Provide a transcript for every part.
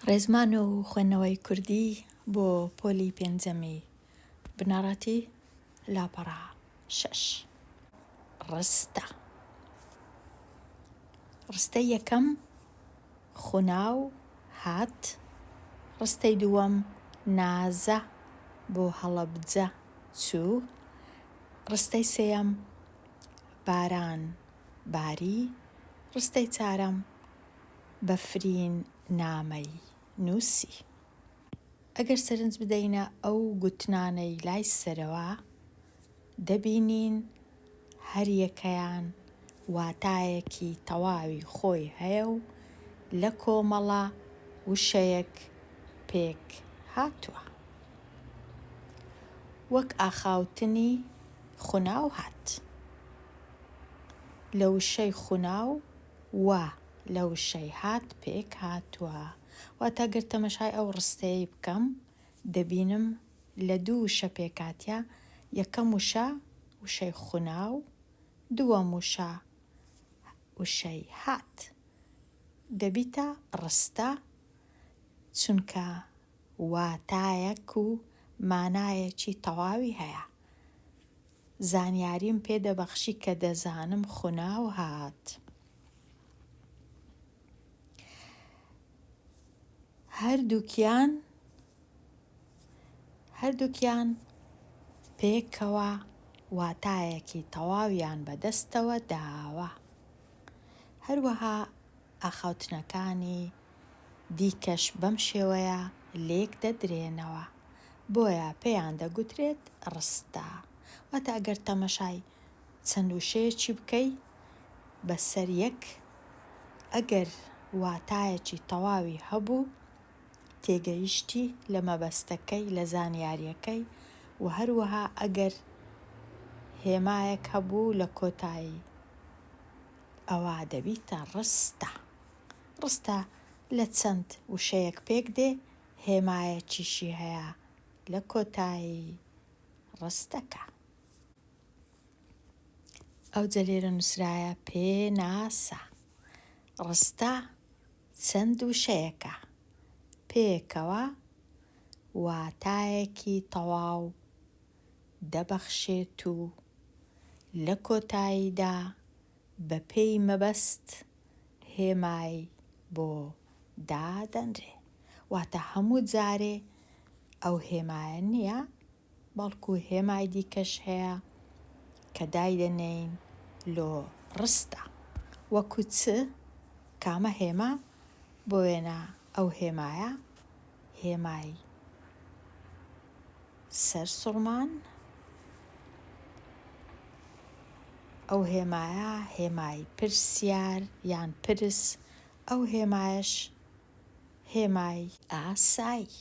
ڕێزمان و خوێندنەوەی کوردی بۆ پۆلی پێنجەمی بنەڕەتی لاپەڕە شەش. ڕستە ڕستەی یەکەم خوناو هات ڕستەی دووەم نازە بۆ هەڵەبجە چوو ڕستەی سێیەم باران باری ڕستەی چارەم بەفرین نامەی نووسی. ئەگەر سەرنج بدەینە ئەو گوتنانەی لای سەرەوە، دەبینین هەریەکەیان واتایەکی تەواوی خۆی هەیە و لە کۆمەڵە وشەیەک پێک هاتووە. وەک ئاخاوتنی خوناو هات. لە وشەی خوناو و لە وشەی هات پێک هاتووە. واتە گەر تەمەشای ئەو ڕستەیەی بکەم دەبینم لە دوو وشە پێکهاتیە، یەکەم وشە وشەی خوناو، دووەم وشە وشەی هات. دەبیتە ڕستە چونکە واتایەک و مانایەکی تەواوی هەیە. زانیاریم پێ دەبەخشی کە دەزانم خوناو هات. هەردووکیان هەردووکیان پێکەوە واتایەکی تەواویان بەدەستەوە داوە. هەروەها ئاخاوتنەکانی دیکەش بەم شێوەیە لێک دەدرێنەوە، بۆیە پێیان دەگوترێت ڕستە. واتە ئەگەر تەمەشای چەند وشەیەکی بکەی بەسەر یەک، ئەگەر واتایەکی تەواوی هەبوو، تێگەیشتی لە مەبەستەکەی، لە زانیارییەکەی و هەروەها ئەگەر هێمایەک هەبوو لە کۆتایی ئەوا دەبیتە ڕستە. ڕستە لە چەند وشەیەک پێک دێ، هێمایەکیشی هەیە لە کۆتایی ڕستەکە. ئەوجە لێرە نووسرایە پێناسە. ڕستە چەند وشەیەکە، پێکەوە واتایەکی تەواو دەبەخشێت و لە کۆتاییدا بەپێی مەبەست هێمای بۆ دادەنرێ. واتە هەموو جارێ ئەو هێمایە نییە، بەڵکو هێمای دیکەش هەیە کە دایدەنێین لۆ ڕستە. وەکو چ؟ کامە هێما؟ بۆ وێنە ئەو هێمایە هێمای سەرسوڕمان، ئەو هێمایە هێمای پرسیار یان پرس، ئەو هێمایەش هێمای ئاسایی.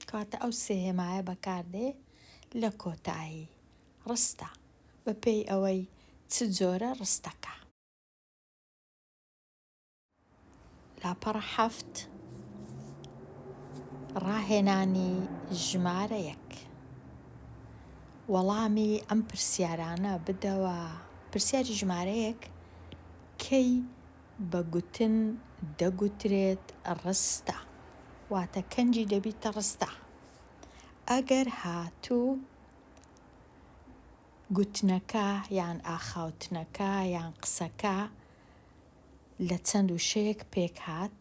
کەواتە ئەو سێ هێمایە بەکاردێ لە کۆتایی ڕستە بەپێی ئەوەی چ جۆرە ڕستەکە. لاپەڕە حەفت، ڕاهێنانی ژمارە یەک. وەڵامی ئەم پرسیارانە بدەوە. پرسیاری ژمارە یەک، کەی بە گوتن دەگوترێت ڕستە؟ واتە کەنجی دەبیتە ڕستە؟ ئەگەر هاتوو گوتنەکە یان ئاخاوتنەکە یان قسەکە لە چەند وشەیەک پێکهات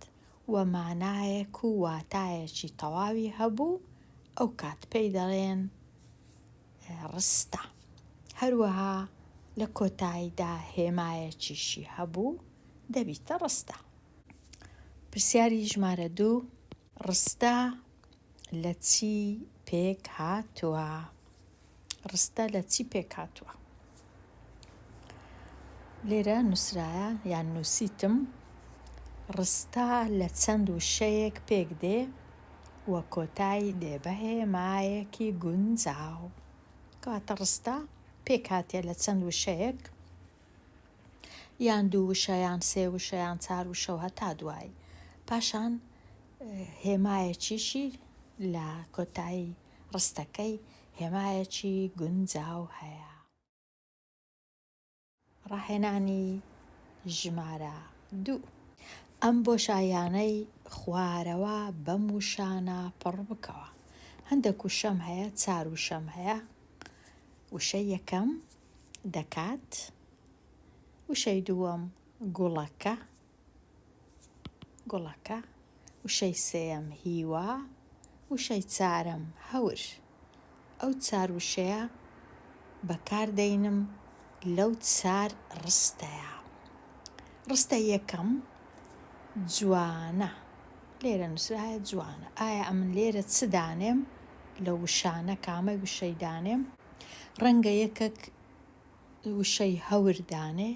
و مانایەک و واتایەکی تەواوی هەبوو، ئەو کات پێی دەڵێن ڕستە. هەروەها لە کۆتاییدا هێمایەکیشی هەبوو، دەبیتە ڕستە. پرسیاری ژمارە دوو، ڕستە لە چی پێک هاتووە؟ ڕستە لە چی پێک هاتووە؟ لێرە نووسرایە یان نووسیتم ڕستە لە چەند وشەیەک پێک دێ و کۆتایی دێ بە هێمایەکی گونجاو. کەواتە ڕستە پێک هاتیە لە چەند وشەیەک یان دوو وشە یان سێ وشە یان چار وشە و هەتا دوایی. پاشان هێمایەکیشی لە کۆتایی ڕستەکەی هێمایەکی گونجاو هەیە. ڕاهێنانی ژمارە دوو. ئەم بۆشاییانەی خوارەوە بەم وشانە پڕ بکەوە. هەندێک وشەم هەیە، چار وشەم هەیە. وشەی یەکەم دەکات، وشەی دووەم گوڵەکە، گوڵەکە، وشەی سێیەم هیوا، وشەی چارەم هەور. ئەو چار وشەیە بەکار دەینم لەو چار ڕستەیە. ڕستەی یەکەم جوانە. لێرە نووسرایە جوانە. ئایا ئەمن لێرە چ دانێم لە وشانە کامەی وشەی دانێم؟ ڕەنگە یەکەک وشەی هەور دانێ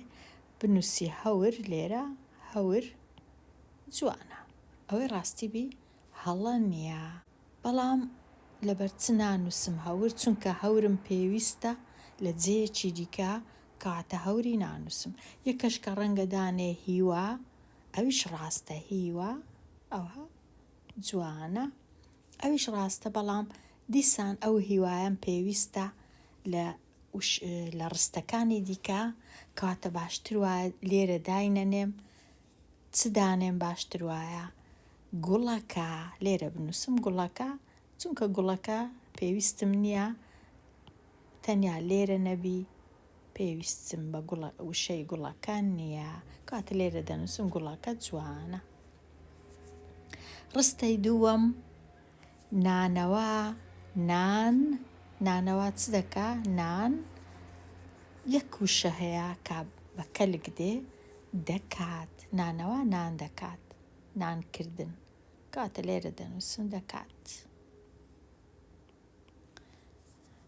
بنووسی هەور لێرە هەور جوانە. ئەوەی ڕاستی بی هەڵە نییە. بەڵام لەبەر چ نانووسم هەور چونکە هەورم پێویستە لە جێیەکی دیکە کەواتە هەوری نانووسم. یەکەش کە ڕەنگە دانێ هیوا ئەویش ڕاستە هیوا ئەوها جوانە ئەویش ڕاستە بەڵام دیسان ئەو هیوایەم پێویستە لە لە ڕستەکانی دیکە کەواتە باشتر وایە لێرە داینەنێم چ دانێم باشتر وایە گوڵەکە لێرە بنووسم گوڵەکە چونکە گوڵەکە پێویستم نییە تەنیا لێرە نەبی پێویستم بە گوڵە وشەی گوڵەکە نییە کاتە لێرە دەنووسم گوڵەکە جوانە ڕستەی دووەم نانەوا نان نانەوا چ دەکا نان یەک وشە هەیە کە بە کەلک دێ دەکات نانەوا نان دەکات نان کردن کەواتە لێرە دەنووسم دەکات.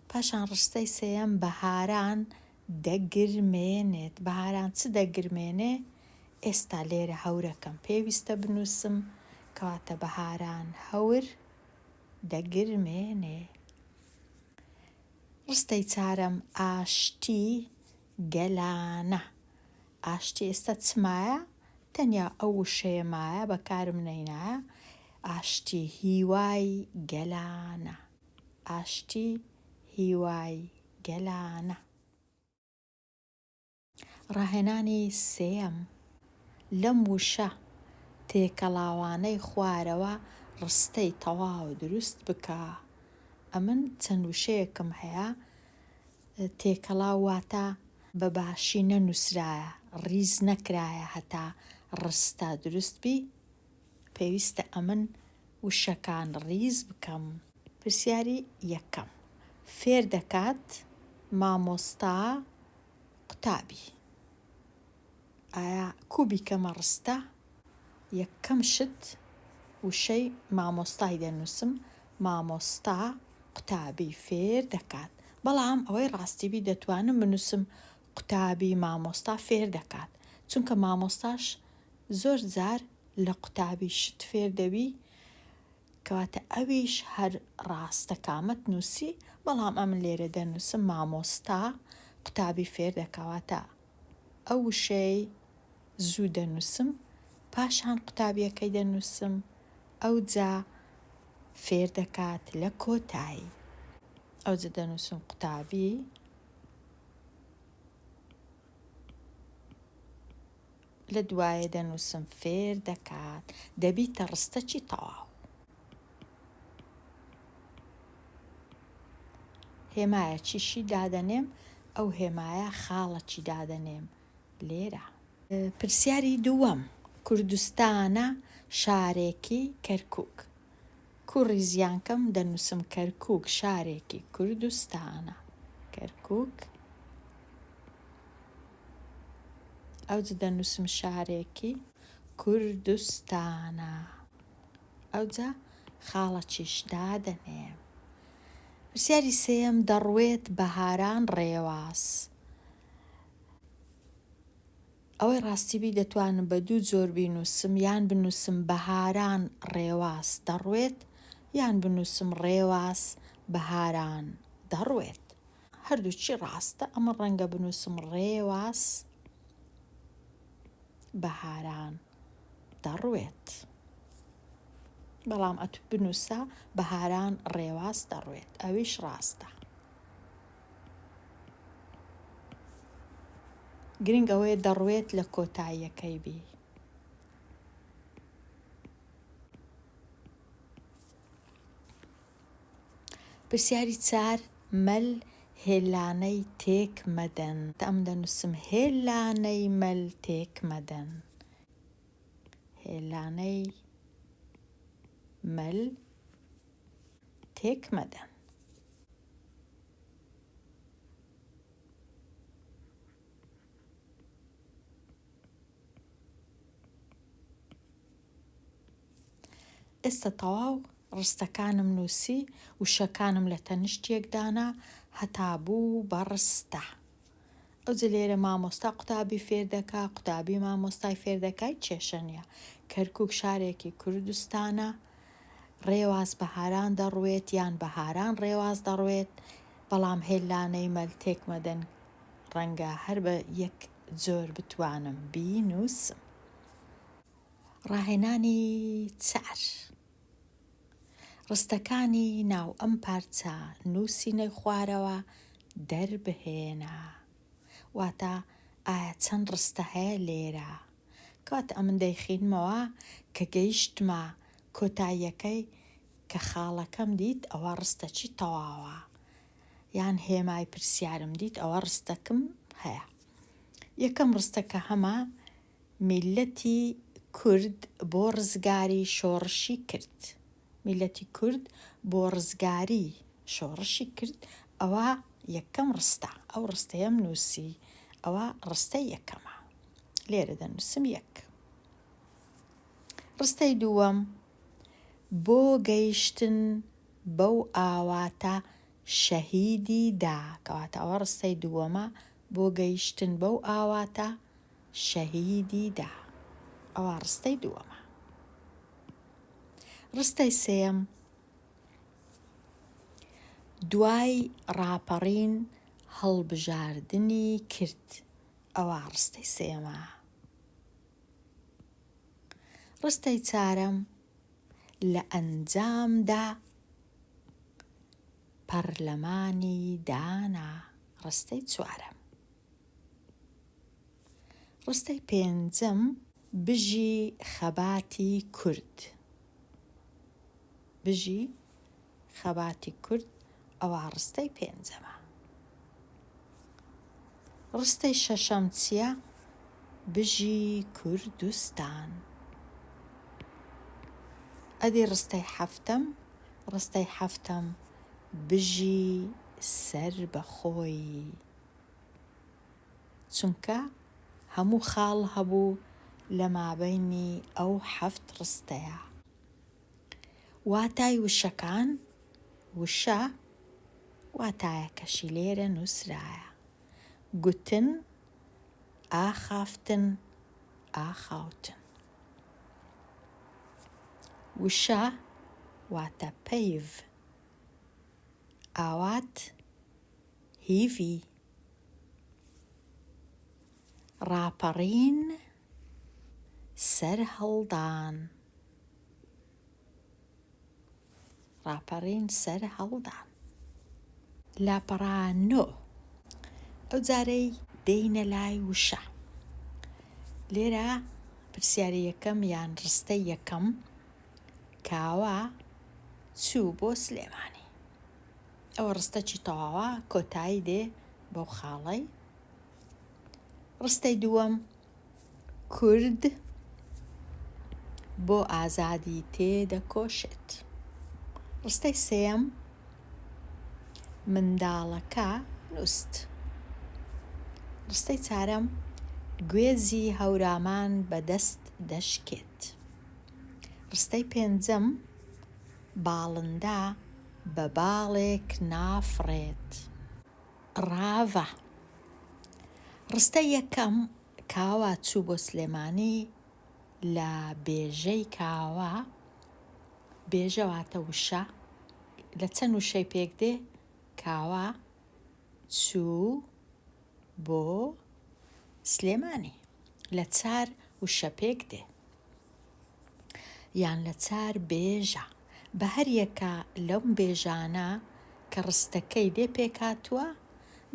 پاشان ڕستەی سێیەم بەهاران دەگرمێنێت بەهاران چ دەگرمێنێ ئێستا لێرە هەورەکەم پێویستە بنووسم کەواتە بەهاران هەور دەگرمێنێ. ڕستەی چارەم ئاشتی گەلانە ئاشتی ئێستا چ مایە؟ تەنیا ئەو وشەیە مایە بەکارم نەینایە ئاشتی هیوای گەلانە ئاشتی هیوای گەلانە. ڕاهێنانی سێیەم، لەم وشە تێکەڵاوانەی خوارەوە ڕستەی تەواو دروست بکە. ئەمن چەند وشەیەکم هەیە تێکەڵاو واتە بە باشی نەنووسرایە، ڕیز نەکرایە هەتا ڕستە دروست بی، پێویستە ئەمن وشەکان ڕیز بکەم. پرسیاری یەکەم، فێر دەکات مامۆستا قوتابی. ئایا کوو بیکەمە ڕستە؟ یەکەم شت وشەی مامۆستای دەنووسم، مامۆستا قوتابی فێر دەکات. بەڵام ئەوەی ڕاستی بی دەتوانم بنووسم قوتابی مامۆستا فێر دەکات. چونکە مامۆستاش زۆر جار لە قوتابی شت فێر دەبی کەواتە ئەویش هەر ڕاستە کامەت نووسی بەڵام ئەمن لێرە دەنووسم مامۆستا قوتابی فێر دەکا واتە ئەو وشەی زوو دەنووسم پاشان قوتابیەکەی دەنووسم ئەوجا فێر دەکات لە کۆتایی ئەوجە دەنووسم قوتابی لە دوایێ دەنووسم فێر دەکات دەبیتە ڕستەکی تەواو. هێمایەکیشی دادەنێم ئەو هێمایە خاڵەکی دادەنێم لێرە. پرسیاری دووەم، کوردستانە شارێکی کەرکووک. کوو ڕیزیان کەم دەنووسم کەرکووک شارێکی کوردستانە. کەرکووک. ئەوجە دەنووسم شارێکی کوردستانە. ئەوجا خاڵەکیش دادەنێم. پرسیاری سێیەم دەڕوێت بەهاران ڕێواس. ئەوەی ڕاستی بی دەتوانم بە دوو جۆر بینووسم یان بنووسم بەهاران ڕێواس دەڕوێت یان بنووسم ڕێواس بەهاران دەڕوێت. هەردووکی ڕاستە ئەمە ڕەنگە بنووسم ڕێواس بەهاران دەڕوێت بەڵام ئەتو بنووسە بەهاران ڕێواس دەڕوێت ئەویش ڕاستە. گرنگ ئەوەیە دەڕوێت لە کۆتاییەکەی بی. پرسیاری چار، مەل هێلانەی تێک مەدەن. ئەم دەنووسم هێلانەی مەل تێک مەدەن. هێلانەی مەل تێک مەدەن. ئێستا تەواو ڕستەکانم نووسی، وشەکانم لە تەنیشت یەک دانا هەتا بوو بە ڕستە. ئەوجە لێرە مامۆستا قوتابی فێر دەکا، قوتابی مامۆستای فێر دەکا، هیچ کێشە نییە. کەرکووک شارێکی کوردستانە، ڕێواس بەهاران دەڕوێت یان بەهاران ڕێواس دەڕوێت، بەڵام هێلانەی مەل تێک مەدەن، ڕەنگە هەر بە یەک جۆر بتوانم بینووسم. ڕاهێنانی چار. ڕستەکانی ناو ئەم پارچە نووسینەی خوارەوە دەربهێنە. واتە ئایا چەند ڕستە هەیە لێرە؟ کەواتە ئەمن دەیخینمەوە کە گەیشتمە کۆتاییەکەی کە خاڵەکەم دیت ئەوە ڕستەکی تەواوە. یان هێمای پرسیارم دیت ئەوە ڕستەکم هەیە. یەکەم ڕستە کە هەمە میللەتی کورد بۆ ڕزگاری شۆڕشی کرد. میللەتی کورد بۆ ڕزگاری شۆڕشی کرد ئەوە یەکەم ڕستە ئەو ڕستەیەم نووسی ئەوە ڕستەی یەکەمە لێرە دەنووسم یەک. ڕستەی دووەم بۆ گەیشتن بەو ئاواتە شەهیدی دا کەواتە ئەوە ڕستەی دووەمە بۆ گەیشتن بەو ئاواتە شەهیدی دا. ئەوە ڕستەی دووەمە. ڕستەی سێیەم، دوای ڕاپەڕین هەڵبژاردنی کرد. ئەوە ڕستەی سێیەمە. ڕستەی چارەم، لە ئەنجامدا پەرلەمانی دانا. ڕستەی چوارەم. ڕستەی پێنجەم، بژی خەباتی کورد. بژی خەباتی کورد ئەوە ڕستەی پێنجەمە. ڕستەی شەشەم چییە؟ بژی کوردستان. ئەدی ڕستەی حەفتەم؟ ڕستەی حەفتەم، بژی سەربەخۆیی. چونکە هەموو خاڵ هەبوو لە مابەینی ئەو حەفت ڕستەیە. واتای وشەکان، وشە، واتایەکەشی لێرە نووسرایە. گوتن، ئاخافتن، ئاخاوتن. وشە واتە پەیڤ. ئاوات، هیڤی. ڕاپەڕین، سەرهەڵدان. ڕاپەڕین، سەرهەڵدان. لاپەڕە نۆ. ئەو جارەی دێینە لای وشە. لێرە پرسیاری یەکەم یان ڕستەی یەکەم، کاوە چوو بۆ سلێمانی. ئەوە ڕستەکی تەواوە کۆتایی دێ بەو خاڵەی. ڕستەی دووەم، کورد بۆ ئازادی تێدەکۆشێت. ڕستەی سێیەم، منداڵەکە نووست. ڕستەی چارەم، گوێزی هەورامان بە دەست دەشکێت. ڕستەی پێنجەم، باڵندە بە باڵێک نافڕێت. ڕاڤە. ڕستەی یەکەم، کاوە چوو بۆ سلێمانی لە بێژەی کاوە، بێژە واتە وشە، لە چەند وشەی پێک دێ، کاوە چوو بۆ سلێمانی لە چار وشە پێک دێ یان لە چار بێژە، بە هەر یەکە لەم بێژانە کە ڕستەکەی لێ پێکهاتووە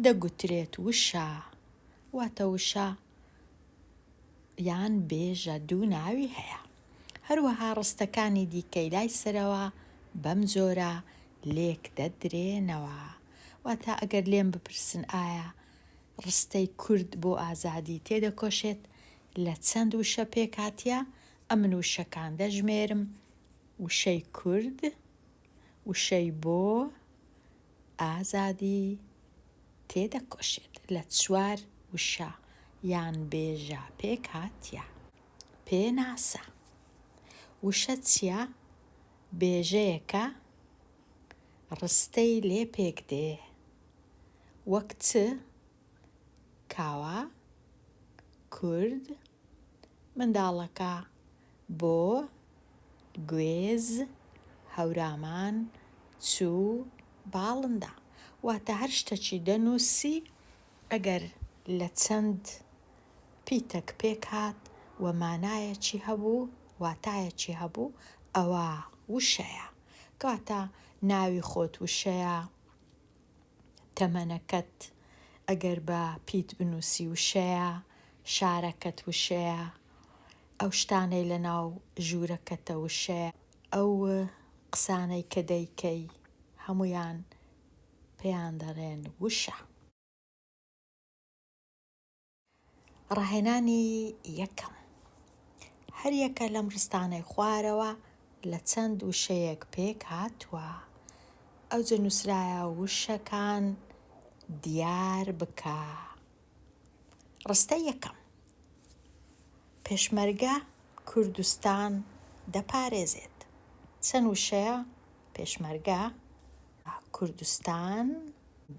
دەگوترێت وشە، واتە وشە یان بێژە دوو ناوی هەیە. هەروەها ڕستەکانی دیکەی لای سەرەوە بەم جۆرە. لێک دەدرێنەوە. واتە ئەگەر لێم بپرسن ئایا ڕستەی کورد بۆ ئازادی تێدەکۆشێت لە چەند وشە پێکهاتیە، ئەمن وشەکان دەژمێرم، وشەی کورد، وشەی بۆ ئازادی تێدەکۆشێت لە چوار وشە یان بێژە پێکهاتیە. پێناسە. وشە چیە؟ بێژەیەکە ڕستەی لێ پێک دێ. وەک چ؟ کاوە، کورد، منداڵەکە، بۆ، گوێز، هەورامان، چوو، باڵندە. واتە هەر شتەکی دەنووسی ئەگەر لە چەند پیتەک پێک هات و مانایەکی هەبوو، واتایەکی هەبوو، ئەوا وشەیە. کەواتە ناوی خۆت وشەیە، تەمەنەکەت ئەگەر بە پیت بنووسی وشەیە، شارەکەت وشەیە، ئەو شتانەی لە ناو ژوورەکەتە وشەیە، ئەو قسانەی کە دەیکەی هەموویان پێیان دەڵێن وشە. ڕاهێنانی یەکەم، هەریەکە لەم ڕستانەی خوارەوە لە چەند وشەیەک پێک هاتووە. ئەوجە نووسرایە وشەکان دیار بکە. ڕستەی یەکەم، پێشمەرگە کوردستان دەپارێزێت. چەند وشەیە؟ پێشمەرگە کوردستان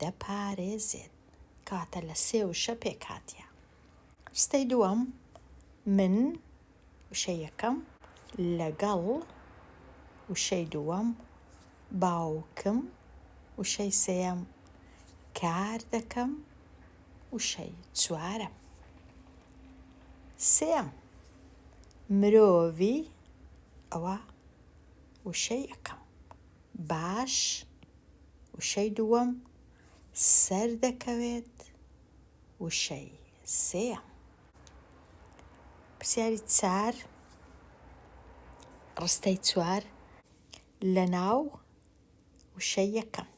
دەپارێزێت. کەواتە لە سێ وشە پێکهاتیە. ڕستەی دووەم، من، وشەی یەکەم، لەگەڵ، وشەی دووەم، باوکم، وشەی سێیەم، کار دەکەم، وشەی چوارەم. سێیەم، مرۆڤی، ئەوە وشەی یەکەم، باش، وشەی دووەم، سەردەکەوێت، وشەی سێیەم. پرسیاری چار، ڕستەی چوار، لەناو، وشەی یەکەم،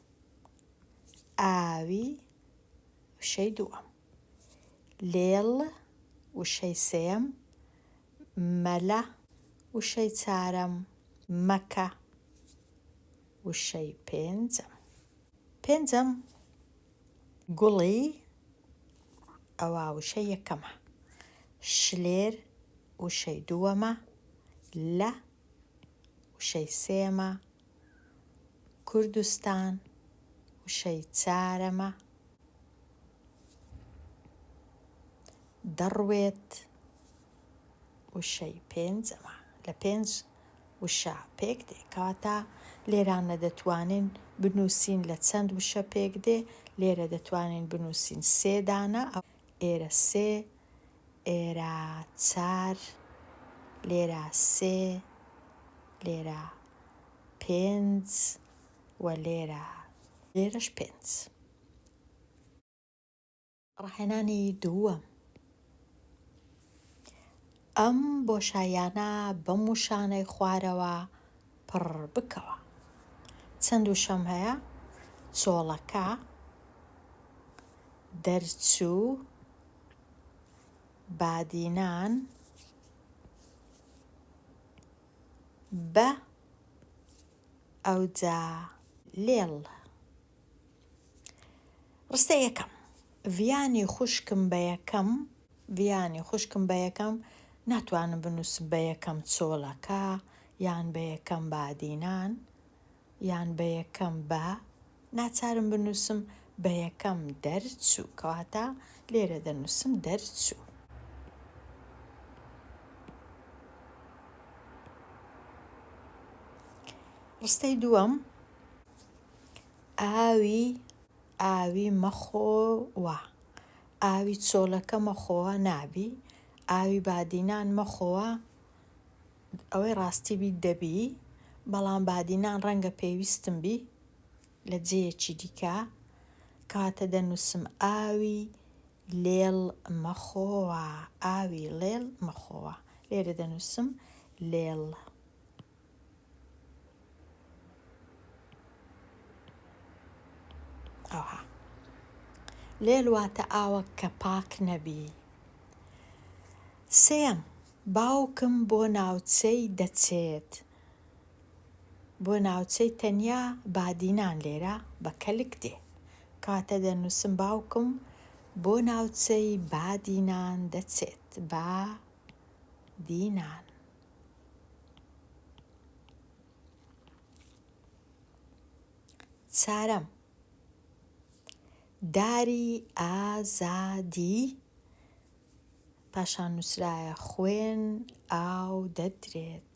ئاوی، وشەی دووەم، لێڵ، وشەی سێیەم، مەلە، وشەی چارەم، مەکە، وشەی پێنجەم. پێنجەم، گوڵی، ئەوە وشەی یەکەمە. شلێر، وشەی دووەمە. لە، وشەی سێیەمە. کوردستان، وشەی چارەمە. دەڕوێت، وشەی پێنجەمە. لە پێنج وشە پێک دێ. کەواتە لێرانە دەتوانین بنووسین لە چەند وشە پێک دێ، لێرە دەتوانین بنووسین سێ دانە، ئێرە سێ، ئێرە چار، لێرە سێ، لێرە پێنج و لێرە لێرەش پێنج. ڕاهێنانی دووەم، ئەم بۆشاییانە بەم وشانەی خوارەوە پڕ بکەوە. چەند وشەم هەیە؟ چۆڵەکە، دەرچوو، بادینان، بە، ئەوجا لێڵ. ڕستەی یەکەم، ڤیانی خوشکم بە یەکەم، ڤیانی خوشکم بە یەکەم، ناتوانم بنووسم بە یەکەم چۆلەکە یان بە یەکەم بادینان یان بە یەکەم بە، ناچارم بنووسم بە یەکەم دەرچوو، کەواتە لێرە دەنووسم دەرچوو. ڕستەی دووەم، ئاوی ئاوی مەخۆوە ئاوی چۆلەکە مەخۆوە نابی ئاوی بادینان مەخۆوە ئەوەی ڕاستی بی دەبی بەڵام بادینان ڕەنگە پێویستم بی لە جێیەکی دیکە کەواتە دەنووسم ئاوی لێڵ مەخۆوە ئاوی ڵێڵ مەخۆوە لێرە دەنووسم لێڵ. لێل واتە ئاوەک کە پاک نەبی. سێیەم، باوکم بۆ ناوچەی دەچێت. بۆ ناوچەی تەنیا بادینان لێرە بە کەلک دێ. کەواتە دەنووسم باوکم بۆ ناوچەی بادینان دەچێت. با دینان. چارەم، داری ئازادی پاشان نووسرایە خوێن ئاو دەدرێت.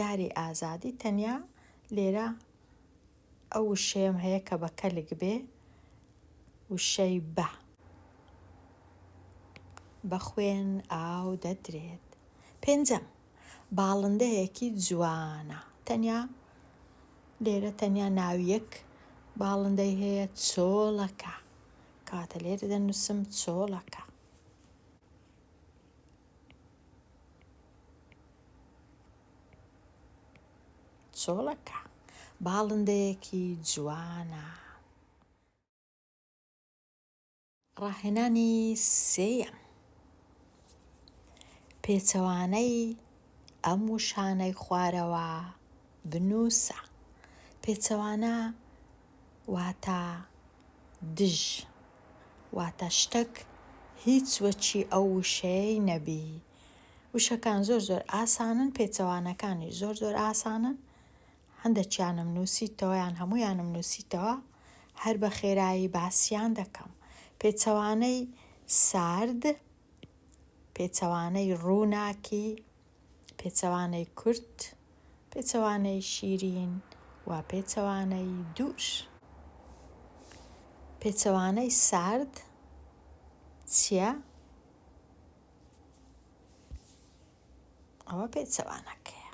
داری ئازادی تەنیا لێرە ئەو وشەیەم هەیە کە بە کەلک بێ وشەی بە. بە خوێن ئاو دەدرێت. پێنجەم، باڵندەیەکی جوانە. تەنیا لێرە تەنیا ناوی یەک باڵندەی هەیە چۆڵەکە. کەواتە لێرە دەنووسم چۆڵەکە. چۆڵەکە باڵندەیەکی جوانە. ڕاهێنانی سێیەم، پێچەوانەی ئەم وشانەی خوارەوە بنووسە. پێچەوانە واتە دژ، واتە شتەک هیچ وەکی ئەو وشەیەی نەبی. وشەکان زۆر زۆر ئاسانن، پێچەوانەکانیش زۆر زۆر ئاسانن. هەندەکیانم نووسیتەوە یان هەموویانم نووسیتەوە، هەر بە خێرایی باسیان دەکەم. پێچەوانەی سارد، پێچەوانەی ڕووناکی، پێچەوانەی کورت، پێچەوانەی شیرین و پێچەوانەی دوور. پێچەوانەی سارد چییە؟ ئەوە پێچەوانەکەیە.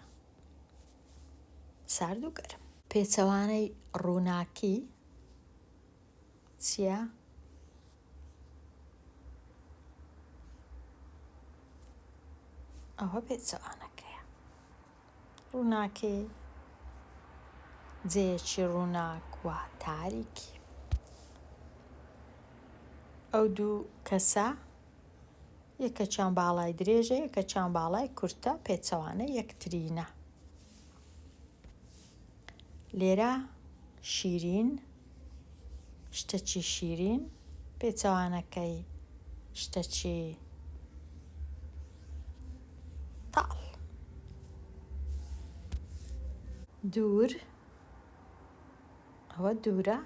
سارد و گەرم. پێچەوانەی ڕووناکی چییە؟ ئەوە پێچەوانەکەیە. ڕووناکی جێیەکی ڕووناک و تاریکی. ئەو دوو کەسە یەکەکیان باڵای درێژە یەکەکیان باڵای کورتە پێچەوانەی یەکترینە. لێرە شیرین شتەکی شیرین پێچەوانەکەی شتەکی تاڵ. دوور ئەوە دوورە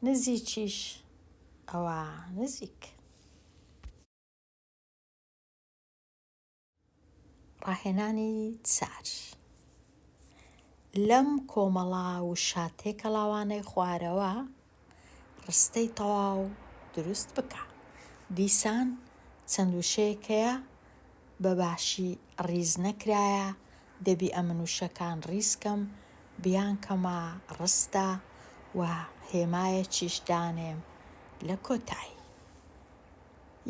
نزیکیش ئەوە نزیک. ڕاهێنانی چار. لەم کۆمەڵە وشە تێکەڵاوانەی خوارەوە ڕستەی تەواو دروست بکە. دیسان چەند وشەیەک هەیە بە باشی ڕیز نەکرایە، دەبی ئەمن وشەکان ڕیز کەم، بیانکەمە ڕستە و هێمایەکیش دانێم لە کۆتایی.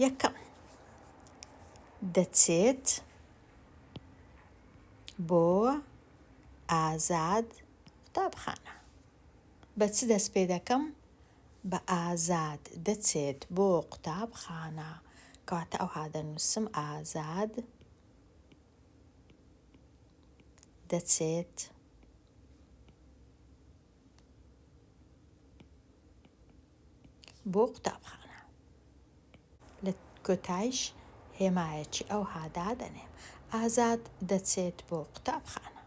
یەکەم، دەچێت بۆ ئازاد قوتابخانە. بە چ دەست پێ دەکەم؟ بە ئازاد دەچێت بۆ قوتابخانە. کەواتە ئەوها دەنووسم ئازاد دەچێت بۆ قوتابخانە. لە کۆتایش هێمایەکی ئەوها دادەنێم. ئازاد دەچێت بۆ قوتابخانە.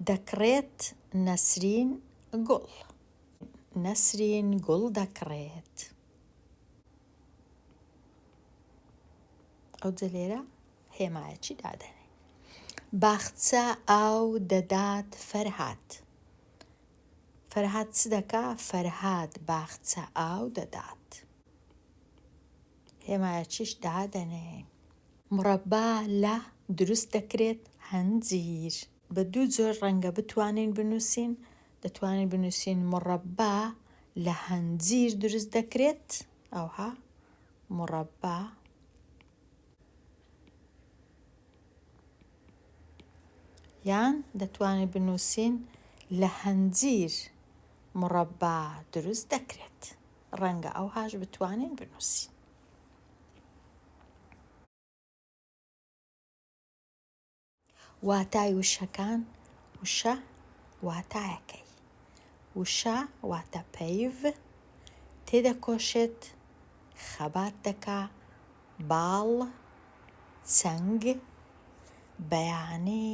دەکڕێت نەسرین گوڵ. نەسرین گوڵ دەکڕێت. ئەوجە لێرە هێمایەکی دادەنێ. باخچە ئاو دەدات فەرهاد. فەرهاد چ دەکا؟ فەرهاد باخچە ئاو دەدات. هێمایەکیش دادەنێ. مڕەبا لە دروست دەکرێت هەنجیر. بە دوو جۆر ڕەنگە بتوانین بنووسین، دەتوانین بنووسین مڕەبا لە هەنجیر دروست دەکرێت، ئەوها مڕەبا. یان دەتوانین بنووسین لە هەنجیر مڕەبا دروست دەکرێت. ڕەنگە ئەوهاش بتوانین بنووسین. واتای وشەکان، وشە واتایەکەی. وشە واتە پەیڤ، تێدەکۆشێت، خەبات دەکا، باڵ، چنگ، بەیانی،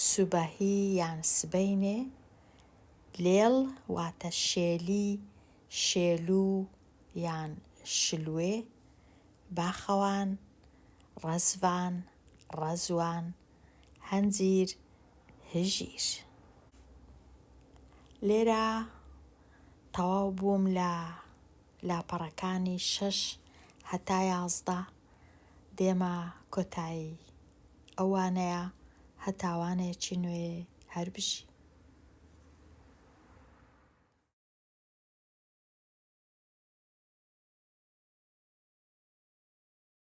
سوبەهی یان سبەینێ، لێڵ واتە شێلی، شێلوو یان شلوێ، باخەوان، ڕەزڤان، ڕەزوان، هەنجیر، هژیر. لێرە تەواو بووم لە لاپەڕەکانی شەش هەتا 11 دێمە کۆتایی ئەو وانەیە هەتا وانەیەکی نوێ هەر بژی.